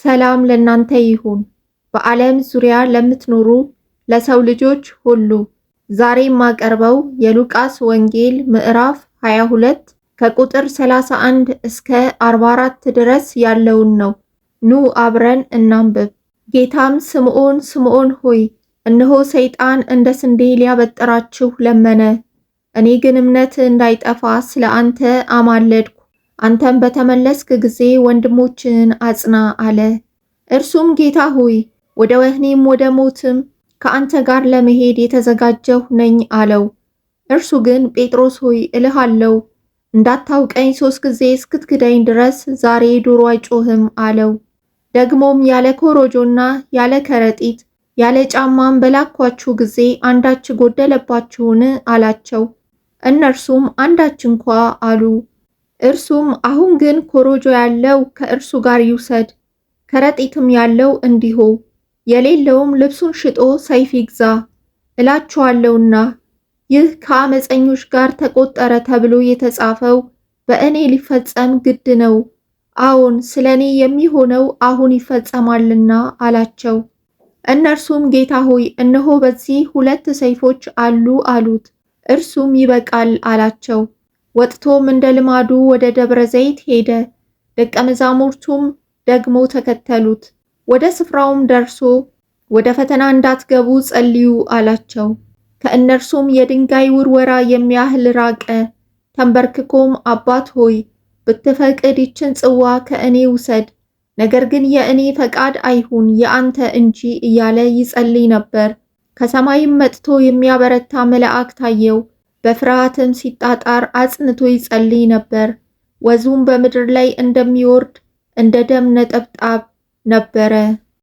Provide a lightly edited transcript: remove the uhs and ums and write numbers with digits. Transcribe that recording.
ሰላም ለእናንተ ይሁን፣ በዓለም ዙሪያ ለምትኖሩ ለሰው ልጆች ሁሉ። ዛሬ የማቀርበው የሉቃስ ወንጌል ምዕራፍ 22 ከቁጥር 31 እስከ 44 ድረስ ያለውን ነው። ኑ አብረን እናንብብ። ጌታም ስምዖን ስምዖን ሆይ፣ እነሆ ሰይጣን እንደ ስንዴ ሊያበጥራችሁ ለመነ። እኔ ግን እምነት እንዳይጠፋ ስለ አንተ አማለድኩ። አንተም በተመለስክ ጊዜ ወንድሞችህን አጽና አለ። እርሱም ጌታ ሆይ፣ ወደ ወህኒም ወደ ሞትም ከአንተ ጋር ለመሄድ የተዘጋጀሁ ነኝ አለው። እርሱ ግን ጴጥሮስ ሆይ፣ እልሃለሁ፣ እንዳታውቀኝ 3 ጊዜ እስክትክደኝ ድረስ ዛሬ ዶሮ አይጮህም አለው። ደግሞም ያለ ኮረጆና ያለ ከረጢት ያለ ጫማም በላኳችሁ ጊዜ አንዳች ጎደለባችሁን? አላቸው። እነርሱም አንዳች እንኳ አሉ። እርሱም አሁን ግን ኮረጆ ያለው ከእርሱ ጋር ይውሰድ፣ ከረጢትም ያለው እንዲሁ፣ የሌለውም ልብሱን ሽጦ ሰይፍ ይግዛ። እላችኋለሁና ይህ ከአመፀኞች ጋር ተቆጠረ ተብሎ የተጻፈው በእኔ ሊፈጸም ግድ ነው። አዎን፣ ስለ እኔ የሚሆነው አሁን ይፈጸማልና አላቸው። እነርሱም ጌታ ሆይ፣ እነሆ በዚህ ሁለት ሰይፎች አሉ አሉት። እርሱም ይበቃል አላቸው። ወጥቶም እንደ ልማዱ ወደ ደብረ ዘይት ሄደ። ደቀ መዛሙርቱም ደግሞ ተከተሉት። ወደ ስፍራውም ደርሶ ወደ ፈተና እንዳትገቡ ጸልዩ አላቸው። ከእነርሱም የድንጋይ ውርወራ የሚያህል ራቀ። ተንበርክኮም አባት ሆይ፣ ብትፈቅድ ይችን ጽዋ ከእኔ ውሰድ፣ ነገር ግን የእኔ ፈቃድ አይሁን የአንተ እንጂ እያለ ይጸልይ ነበር። ከሰማይም መጥቶ የሚያበረታ መልአክ ታየው። በፍርሃትም ሲጣጣር አጽንቶ ይጸልይ ነበር። ወዙም በምድር ላይ እንደሚወርድ እንደ ደም ነጠብጣብ ነበረ።